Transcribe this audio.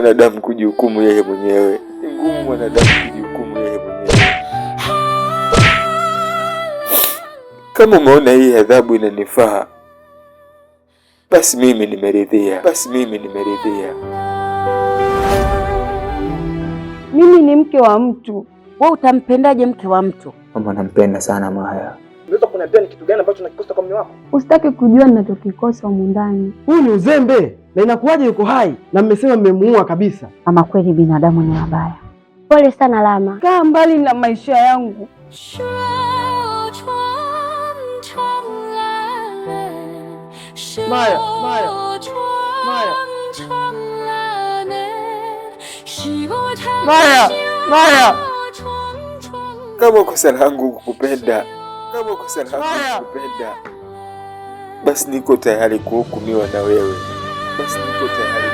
mwanadamu kujihukumu yeye mwenyewe, ni ngumu mwanadamu kujihukumu yeye mwenyewe. Kama umeona hii adhabu inanifaa, basi mimi nimeridhia, basi mimi nimeridhia. Mimi ni mke wa mtu. Wewe utampendaje mke wa mtu? Mama, nampenda sana Maya. Unaweza kuniambia ni kitu gani ambacho nakikosa kwa mume wako? Usitaki kujua ninachokikosa humu ndani. Huu ni uzembe. Na inakuwaje yuko hai na mmesema mmemuua kabisa? Ama kweli binadamu ni wabaya. Pole sana Lama. Kaa mbali na maisha yangu. Maya, Maya, Maya. Maya, Maya. Kama kosa langu kukupenda, kama kosa langu kukupenda, basi niko tayari kuhukumiwa na wewe, basi niko tayari.